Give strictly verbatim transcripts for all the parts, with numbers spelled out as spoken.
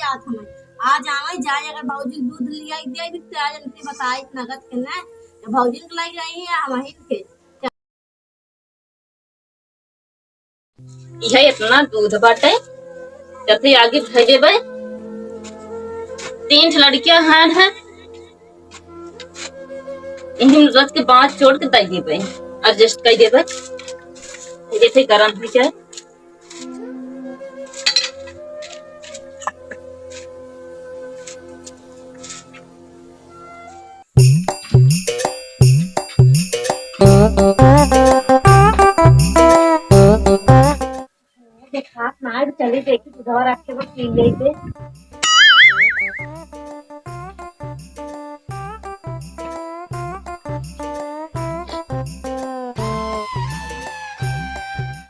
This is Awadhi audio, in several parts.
आज हमें, आज आवे जाए, अगर भौजी दूध लिया दे भी तो आज इनके बताई नगद के ना, तो भौजी के लाई जाई है, हम ही के। यह इतना दूध बाटे, जब आगे भेजे बे, तीन ठे लड़कियां हैं, हैं। इन्हीं रख के बांस जोड़ के दे देबे, adjust कर देबे, ये थे गरम हो जाए। देखात ना है, चली देखी, दूधवा रखे बा, पी लेते।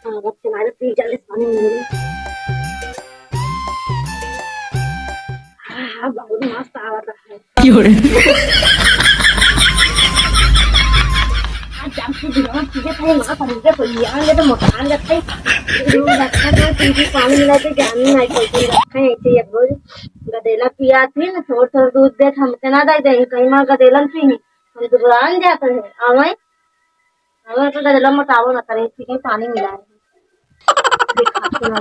हाँ, बस तुम्हारे पी, जल्दी से पानी मिल गई। हाँ, हाँ, बहुत मस्त आवत है। की हो रे? आज जब से दिनवा पीछे खाली ना पड़ी रे, कोई आएंगे तो मोटान जाते हैं। दूध रखा था, पीछे पानी मिला के जानी नहीं, कोई दिन रखा है ऐसे ही अब रोज। गदेला पिया थी ना, थोड़ा थोड़ा दूध दे, हमके ना दे दे, कहीं मार गदेलन पी, हम दुबरान जाते हैं। आवे, आवे तो गदेला मोटावो ना करें, ठीक है, पानी मिला है। देखा तो ना,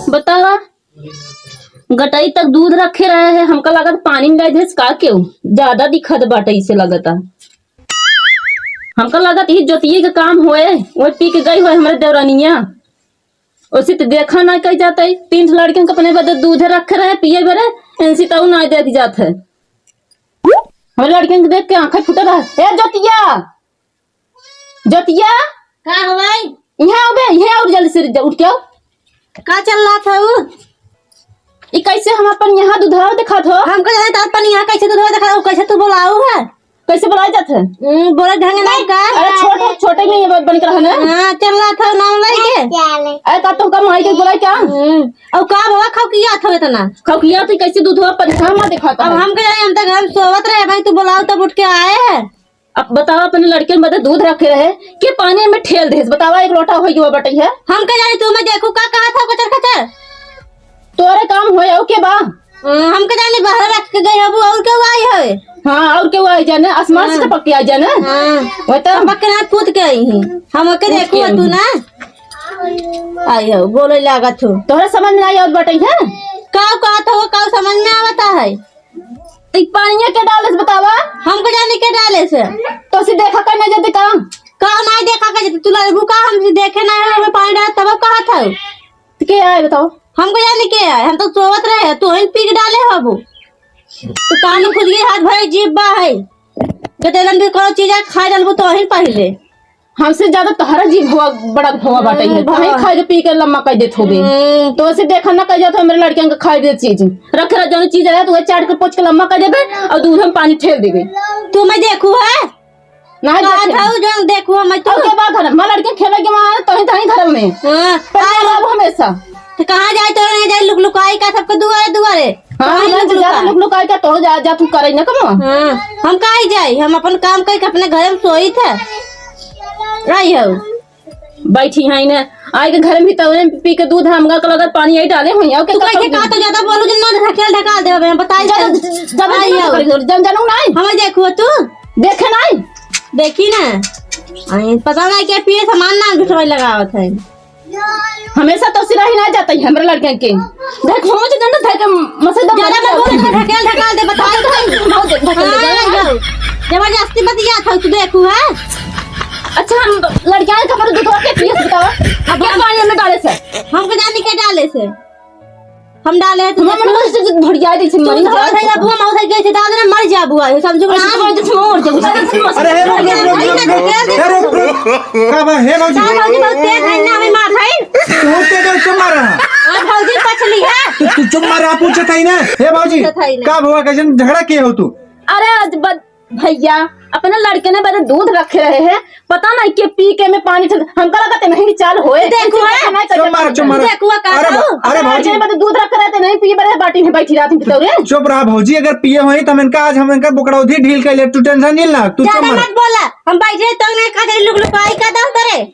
बतावा, गटई तक दूध रखे रहे हैं, हमका लागत पानी मिला देस का, केहू ज्यादा दिखत बाटे, इसे लागत है। हमका लागत ई जोतिये के काम होए, वो पी के गई होए हमरे देवरानिया। ओसे त देखा ना कही जात है, तीन ठे लड़कियन के अपने बदे दूध रखे रहे पिए बरे, इनसे तऊ ना देख जात है। हमरे लड़कियन के देख के आंखें फूटत है। ए जोतिया, जोतिया, का हवाई? यहाँ आओ बे, यहाँ आओ जल्दी से, उठ के आओ। का चल रहा था वो? ई कैसे हम अपन यहाँ दुधावा दिखात हो? हमका जाने तार अपन यहाँ कैसे दुधावा दिखात हो, कैसे तू बोलाऊ है? कैसे बोलाई जात है? हम्म, बोले ढंग नहीं का? अरे छोटे, छोटे में ये बात बन कर है ना? हाँ, चल रहा था नाम लेके। अरे का तुमका माई के बोलाई क्या? हम्म, अब का बाबा खौकिया था इतना? खौकिया तो कैसे दूध हुआ, परेशान मत दिखाता अब है। हम कह जाए, हम तो घर में सोवत रहे भाई, तू बोलाओ तब उठ के आए हैं। अब बतावा, अपने लड़के में बदे दूध रखे रहे कि पानी में ठेल देस? बतावा, एक लोटा होई हुआ बटई है। हम कह जाए, तू मैं देखू का कहा था कचर कचर। तोरे काम होए, और के बा? हाँ, हमके जाने बाहर रख के गए हबू, और केहू आई है? हाँ, और केहू आई जाने, आसमान से हाँ। टपक के आई जाने। हाँ। वही तो। टपक के ना कूद के आई है। हमके कूद देखू के तू आई। ना। आई हो, बोले लागत हो। तोहरा समझ में आई आवत बाटे है? का कहत हो, का समझ में आवता है? ई पानिया के डाले से बतावा? हमके जाने के डाले से। तो से देखा कर नहीं जाते का? का नहीं देखा कर जाते? तू लड़बू का हमसे देखे नहीं है, हमें पानी डाल तब कहत है। तो के आए बताओ? हमको जाने के है, हम तो सोवत रहे, तू ही पी के डाले हबू। तो कान में खुद के हाथ भरे जीभ बा है। गदेलन भी कोनो चीज है, खाए डालबू तो ही पहिले। हमसे ज्यादा तोहरा जीभ हुआ, बड़ा हुआ बाटे है। हम्म, तोहे भवा। खाए के पी के लम्बा कर देत होबे। हम्म। तो से देखा ना कर जात हो, मेरे लड़कियन के खाए दे चीज। रखे रह जौन चीज रहे, तो वह चाट के पोछ के लम्बा कर देबे और दूध में पानी ठेल देबे। तू मैं देखू है? नहीं का देखे। था उ जौन देखू हम तो। और के बा घर में? लड़के खेले के वहाँ तो ही, तो ही घर में। हाँ। पर आ बाबू हमेशा। तो कहाँ जाए तो नहीं जाए, लुक लुकाई का सबके दुआरे दुआरे। हाँ, कहाँ हम लुक ज्यादा लुका? लुक लुकाई का तो जा, जा तू करे ना कमवा। हाँ, हम कहाँ जाए, हम अपन काम करके अपने घर में सोई थे। आई हो। बैठी है ना, आई के घर में भी तो पी के दूध हम गा के लगत पानी यही डाले हुई है। तू कह के का तो ज्यादा बोलू, जिन ना ढकेल ढकाल देबे, हम बताई ज्यादा, थे। ज्यादा आई हो। जन जानू नहीं। हमें देखो तू। देखे नहीं? देखी ना। आई, पता नहीं क्या पिए सामान ना घुसवाई लगावत है। हमेशा तो सिराही ना जाता है हमरे लड़के के। देख, हम तो जानते थे कि मसे दम ज्यादा लगा मत बोल, ढकेल ढकाल दे, बता दे। हाँ, ढकेल ढकाल दे। हाँ, जाओ। जबरदस्ती मत किया था, तू देखू, है? अच्छा, हम लड़कियां के कपड़े धोके पिए से बताओ। अब क्या पानी में डाले से? हमको जाने क्या डाले से? हम डाले हैं, तू हम देखू। लोग से भड़िया दे से तू मरी तो ना। सही रखू, हम उसे कैसे डाल देना, मर जाबू, आयो, समझू ना? ऐसे तो जैसे मर जाबू, ज्यादा से मर अरे, हे रुक, रुक, रुक, रुक, रुक। हे रुक, रुक। का बा, हे भौजी? का भौजी, बहुत तेज है ना, हमें मार है। बहुत तेज है, उससे मार रहा है। और भौजी पछली है। तो तू चुप मार, आप पूछत है ना। हे भौजी, पूछत है ना। का भवा, कैसन झगड़ा किए हो तू? अरे, आज बद-, भइया, अपने लड़के ने बदे दूध रखे रहे हैं, पता नहीं के पी के में पानी ठंड, हमका लगा ते नहीं विचार होए। देखो, ऐसे है। हमारे चुप मारो, चुप मारो। देखो, का अरे, खाओ? अरे, अपने भौजी। लड़के ने बदे दूध रखे रहे थे, नहीं पिए बदे बाटी में बैठी रहत हैं भीतर रे। चुप रहा भौजी, अगर पिए होई तो हम इनका, आज हम इनका बुकड़ौधी ढील कर ले, तू tension नहीं ला, तू चुप ज्यादा मार। मत बोला, हम बैठे तो नहीं कहा लुक लुक आई का दस दरे।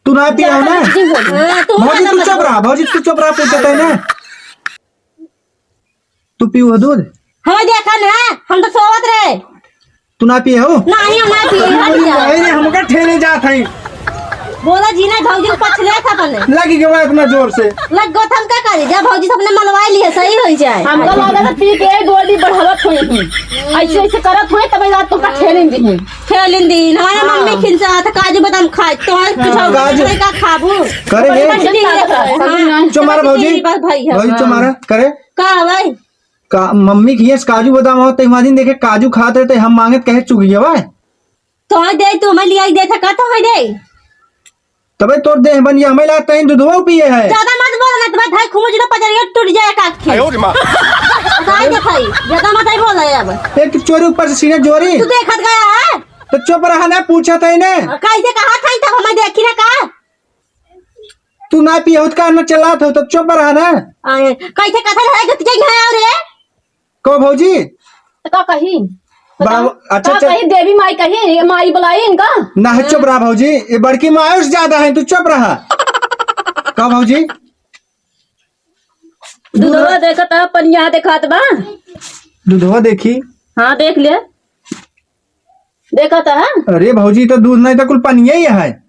तू ना पिया हो ना? हाँ, तू भौजी, ना तू मत चुप बोल। रहा, भौजी, तू चुप रहा, पूछत है ना। तू पीऊ हो दूध? हम देखा ना, हम तो सोवत रहे। तू ना पिए हो? नहीं, हम ना पिए, हट जा। अरे, हमका ठेले जात है। बोला जी ना, भौजी पछले था तने। लग गया इतना जोर से। लग गो, हम का करी? जब भौजी सबने मलवाई लिए, सही हो जाए। हमका लगा था पी के गोली बढ़ावत होई ही। ऐसे, ऐसे करत होई, तब रात तुमका ठेलिन दी। ठेलिन दी। हमारे हाँ। मम्मी खिलसा था, काजू बादाम खाए, तो है कुछ हाँ। और काजू। का खाबू? करे ले। बड़ी चिंता करत है। हाँ। चुमारा भौजी। बस भाई है। भौजी हाँ। चुमारा, करे। का भाई? का, मम्मी खियस काजू बादाम हो, ते हमारे दिन देखे काजू खात रहे, ते हम मांगत कहे चुक गया भाई। तो है दे, तू हमें लिया ही दे था, का तो है दे? तबे तोर देह बन गया, हमें लागत है दूधवा पिए है। ज्यादा मत बोल, ना तो भाई खूब जो पजरिया टूट जाए काट के। आयो रे माँ। बताई दे भाई, ज्यादा मत ही बोल रहे अब। एक चोरी ऊपर से सीने जोरी। तू देखत गया है? तो चुप रहा ना, पूछा था इन्हें। कैसे कहा था तब हमें देखी ना का? तू ना पिए हो तो का ना चलात हो, तो चुप रहा ना। आए, कैसे कथन है कि तुझे यहाँ और रे? को भौजी? तो का कही? बाबू, बताओ। अच्छा, का अच्छा। कही? देवी माई कही, ये माई बुलाई इनका? ना है, चुप रहा भौजी, ये बड़की माई से ज्यादा है, तू चुप रहा। का भौजी? दूधवा देखत है, पनिया देखात बा। दूधवा देखी? हाँ, देख ले। देखत है? अरे भौजी, तो दूध नहीं तो कुल पनिया ही है। अरे,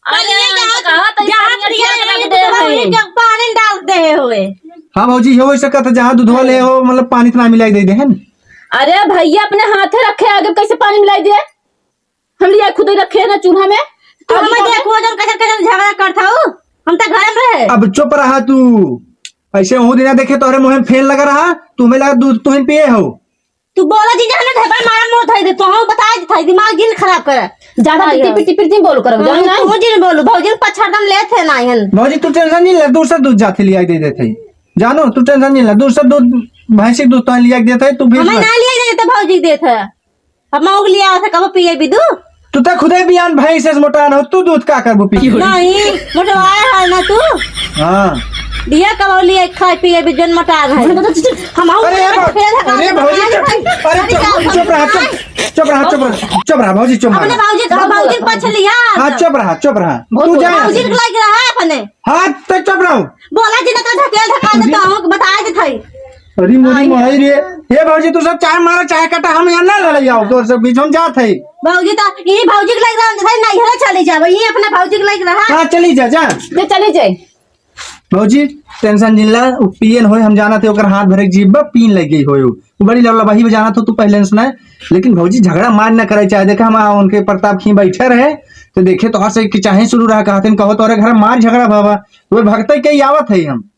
पनिया हम कहा था, जहाँ पनिया पिया रख है, दे तो है। पानी डाल दे हुए। हाँ भौजी, ये हो सकत है, जहाँ दूधवा ले हो, मतलब पानी इतना मिलाई दे दे है ना। अरे भइया, अपने हाथे रखे आगे कैसे पानी मिलाई दे? हम लिया खुद ही रखे हैं ना चूल्हा में। तू तो हमें देखो, जन कचर कचर झगड़ा करत हऊ, हम तो घर में रहे। अब चुप रहा तू, ऐसे हूँ दिना देखे तोहरे मुँह में फेन लगा रहा, तू हमें लगा दूध तुहिन पिए हो। तू बोला जी, जाने ढेबा मारा मुंह धई दे, तो हम बताई दे, दिमाग जिन खराब करे। ज्यादा भाई टिपिर हो। टिपिर जिन बोल करो, हाँ, जानो ना? तू जिन बोलू, भौजी के पछाड़ दम लेत है ना हन। भौजी, तू tension नहीं ले, दूसरा दूध जाते लिया दे देते हैं। जानो, तू tension नहीं ले, दूसरा दूध, भैंसी के दूध तो लिया के देते हैं, तू भी हमें मत। ना लिया देते, भौजी के देते हैं। अब मौग लिया से कब पिए भी दूध? तू तो खुदे बियान भैंस से मोटान हो, तू दूध का करबू पी के? नहीं, मोटवाए है ना तू। हाँ। बिया कबौली है, खाए पिए भी जन मटार है। हम आऊ अरे, अरे, भौ-, फेर है, अरे, भौजी, अरे, चुप, अरे, अरे, चुप, क्या चुप रहा, चुप, चुप रहा, चुप रहा, चुप रहा, भौजी, चुप अपने रहा। भौजी, भौजी के पाछे लिया। हाँ, चुप रहा, चुप रहा। बहुत तू जा। भौजी के लायक रहा है अपने। हाँ, तो चुप रहो। बोला जी, ना तो ढकेल ढका दे, जी। तो हमको बताए दे थाई। अरे मोरी आई। माई रे। हे भौजी, तू सब चाहे मारा, चाहे काटा, हम यहाँ ना लड़ाई आओ, तोर सब बीच हम जात है। भौजी तो, ई भौजी के लायक रहा, थाई नहीं है, चली जावे, ई अपने भौजी के लायक रहा। हाँ, चली जा, जा। ले चली जाए। भौजी, tension जिन ला, उ पियन होए, हम जानत है, ओकर हाथ भरे के जीभ बा, पीन लग गई होए उ। उ बड़ी लवला बही बा, जानत हो तू पहले से ना। लेकिन भौजी, झगड़ा मार ना करे चाहे, देखे हम आ उनके प्रताप खी बैठे रहे, तो देखे तोहर से कि चाहे शुरू रहा, कहते हैं, कहो तोरे घर मार झगड़ा भवा, वो भगते के ही आवत है हम।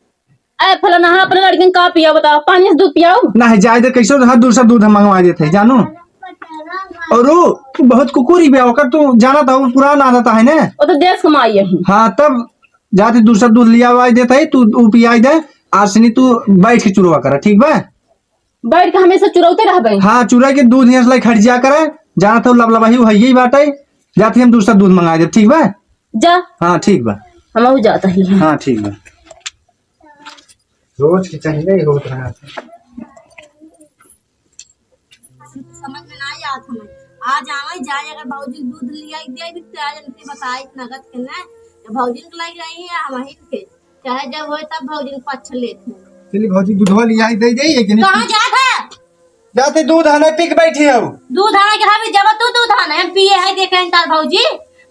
ए फलाना, हाँ, अपने लड़किन का पिया बताओ, पानी से दूध पियाओ। ना है, जाए दे, कैसे हाथ दूसरा दूध हम मंगवा देते हैं, जानो। और वो बहुत कुकुरी बे, ओकर तू जानत हो, पुरान आदत है ना। वो तो देश कमाई है। हाँ, तब जाते दूसरा दूध लिया हुआ देता है, तू उ पियाई दे, आसनी तू बैठ के चुरवा करा, ठीक बा? बैठ के हमेशा चुरौते रहबे। हाँ, चुरा के दूध यहाँ से लाई खट जा करे, जाना तो लबलबाही वो है यही बात है, जाते हम दूसरा दूध मंगा दे, ठीक बा? जा। हाँ, ठीक बा। हम जाता ही है। हाँ, ठीक बा। रोज के चाहिए ही होत रहा। समझ में ना आवत हमें। आज आवे जाए, अगर भौजी दूध लिया के दे भी तो आज इनके बताई नगद के ना, तो भौजी के लग रही है, हम ही के, चाहे जब होए तब भौजी के पक्ष लेत हैं। चलिए भौजी, दूधवा लिया ही दे दे, ये कि नहीं? कहाँ जात है? जाते दूध आने पी के बैठी हो। दूध आने के हम जब तू दूध आने हम पिए है, देखे हैं तार भौजी,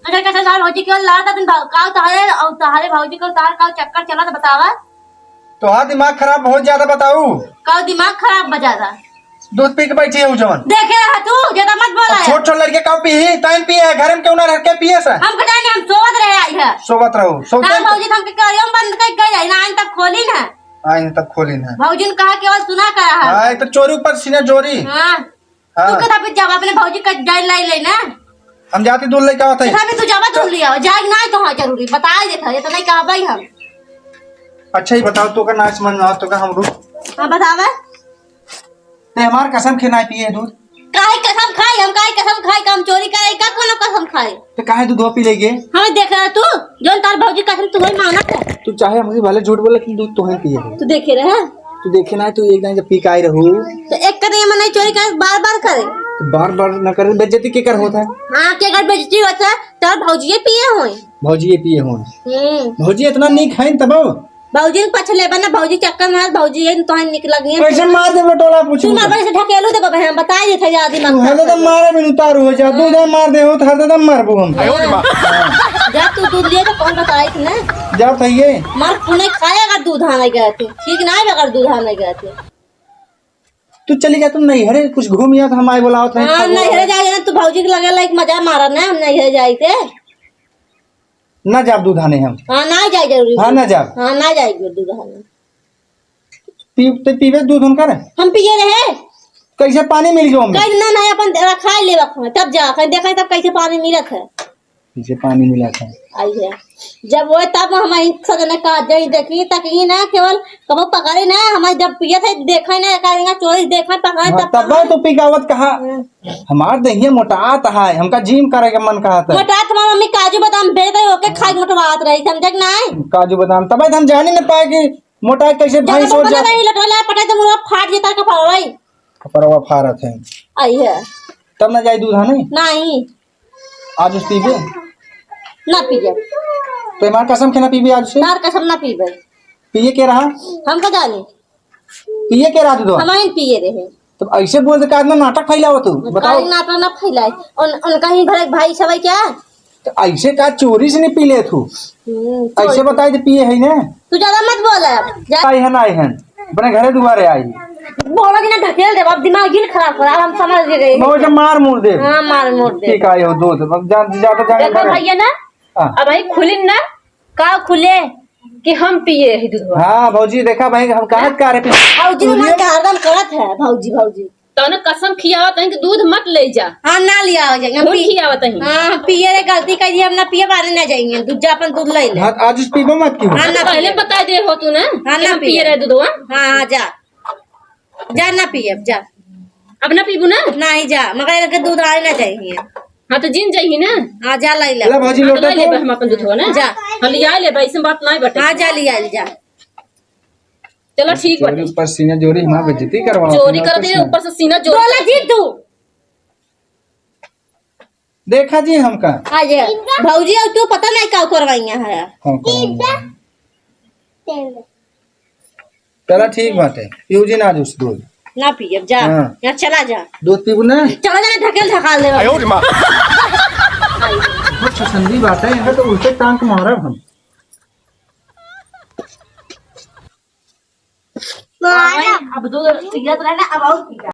कचर कचर तार भौजी केवल लड़त दिन भौ-, काऊ तोहरे और तोहरे भौजी को तार काऊ चक्कर चलत बतावा। तोहार दिमाग खराब बहुत ज्यादा बताऊ। काऊ दिमाग खराब बा ज्यादा। दूध पी के बैठी है उ जवन। देखे रहा तू, ज्यादा मत बोला अब है। छोट छोट लड़के का पी ही, टाइम पिए है, घर में क्यों ना रह के पिए से? हम कटाए हम सोवत रहे आई है। सोवत रहो, सोवत हाँ, रहो। भौजी, हमके करियो में बंद कर गई है, ना आइन तक खोली ना। आइन तक खोली ना। भौजी ने कहा केवल सुना करा है। हाँ, एक तो चोरी ऊपर सीना जोरी। हाँ। हाँ। तू कथा पे जावा अपने भौजी का जाए लाई ले ना। हम जाते दूध लेके आवत है। कथा पे तू जावा दूध ले आओ, जाए ना तो हाँ जरूरी, बता देता है, इतना ही कहा भाई हम। अच्छा ही बताओ, तो का ना समझ में आ, तो का हम रुक। हाँ, बतावा। ते हमार कसम खे ना पिए दूध। काहे कसम खाई, हम काहे कसम खाई, का हम चोरी करे, का कोनो कसम खाई? तो काहे दूध पी लेगे? हमें देख रहा तू, जौन तार भौजी कसम तू वही मानत है। तू चाहे हमसे भले झूठ बोले, लेकिन दूध तोहे पिए है। तू देखे रहे? तू देखे ना, तू एक दिन जब पी के आई रहू। तो एक कदे मन चोरी करे, बार बार करे। तो बार बार ना करे, बेइज्जती के कर होता है? हाँ, के कर बेइज्जती होता है? तार भौजी ये पिए होए। भौजी ये पिए होए। हम्म। भौजी इतना नीक है तब। भौजी के पछले बना, भौजी चक्कर मार, भौजी ये तो निक लगी है। कैसे मार देबे टोला पूछ तू के? मार, ऐसे ढकेलू देबे, हम बताई देते, ज्यादा मत तू हले कर। तो मारे में उतारू हो जा, दूध हम मार दे हो, तो हर दम मारबो हम। जा तू दूध लिए तो कौन बताई थी ना? जा तो ये। मार पुने खाए अगर दूध आने गए थे, ठीक ना है अगर दूध आने गए थे। तू चली जा, तुम नहीं हरे कुछ घूम या तो हम आए बोलावत हैं, हाँ, खाबो। नहीं हरे जाए ना, तू भौजी के लगे लाइक मजा मारा ना, हम नहीं हरे जाए थे। ना जाब दूध आने हम। हाँ, ना जाए जरूरी। हाँ, ना जाब। हाँ, ना जाए दूध आने। पी-, ते पीबे दूध उनकर? हम पिए रहे। कैसे पानी मिल गयो हमें? कहीं ना, नहीं, अपन रखा ले रखा, तब जा, कहीं देखा तब कैसे पानी मिलत है। कैसे पानी मिलत है? आई है। जब वो तब हम ही सजने का जई देखी, तक ही ना केवल कबो पकड़े ना, हमारे जब पिए थे, देखे ना, करेंगे चोरी, देखे, पकड़े, हाँ, तब तब पकड़े। तो पिकावत कहा। हाँ। हमार देहिया मोटात है, हमका जिम करे के मन कहत है। मोटात हमार मम्मी काजू बादाम बेच दे, ओके खाई मोटवात रही, समझे कि नहीं? काजू बादाम, तब हम जाने न पाए कि मोटाई कैसे जब भैंस हो मोटा जा। नहीं लटोला, पटाई तो मुर्गा फाट जेता का फाड़ रही। कपड़वा फाड़त है। आई है। तब ना जाई दूध आने? नहीं। आज उस पीबे? ना पीबे। तो हमार कसम के ना पीबे आज से? तार कसम ना पीबे। पिए के रहा? हम का जानी। पिए के रात दो? हम ही पिए रहे। तो ऐसे बोल दे का आदमी नाटक फैलावत हो? बताओ। काहे नाटक ना फैलाए? उन, उनका ही घर एक भाई सब है क्या? तो ऐसे का चोरी से नहीं पी ले तू? हम्म, ऐसे चोरी। बताई दे पिए है ना? तू ज्यादा मत बोल अब। जा। आई है ना, आई है। अपने घरे दुआरे आई। बोलो कि ना ढकेल दे, अब दिमाग ही खराब करा, अब हम समझ गए। मैं उसे मार मुड़ दे। हाँ, मार मुड़ दे। ठीक आए हो दो, तो अब जा, जा तो जाने देखो भैया ना, हाँ। अब भाई खुलिन ना, का खुले कि हम पिए ही दूधवा। हाँ भौजी, देखा भाई, हम कहा का रहे भौजी, मन का हरदम करत है, भौजी, भौजी। तौने कसम खियावत है कि दूध मत ले जा। हाँ, ना लिया हो जाएंगे, हम खून पी-, खियावत है। हाँ, हम पिए रे, गलती कर दी, हम ना पिए, बारे ना जाएंगे, दूध जा, अपन दूध ले ले। हाँ, आज उस पीबो मत की। हाँ, ना पहले पिए। बता दे हो तू ना हाँ, कि ना हम पिए पिए। रहे दूधवा। हाँ, हाँ, जा, जा ना पिए, जा। अब ना पीबू ना? नहीं, जा, मगर इनके दूध आए ना जाएंगे। हाँ, तो जिन जाइए ना। हाँ, जा लाई ले। ले भौजी, हाँ, तो लोटा लाई ले तो। हम अपन दूधवा ना। जा। हाँ, लिया ले भाई, इसमें बात नहीं बटे। हाँ, जा लिया ले, जा। चलो, ठीक चोरी बाटे। ऊपर सीना जोरी, हमार बेइज्जती करवा चोरी कर दिए, ऊपर से सीना जोरी। बोला जी तू। देखा जी हमका। हाँ, ये भौजी, अब तू पता नहीं का करवाइया है। हाँ, करवाइया। चला ठीक बाटे, पीऊ जी ना जूस दूध। ना पियब, जा। हाँ। यहाँ चला जा। दूध पीबू ना? चला जा, ढकेल ढकाल देबा। आयो रे माँ। बहुत पसंदी बात है, यहाँ तो उल्टे टांग मारब हम। मारब। अब दूध पियत रहे ना, अब और पी।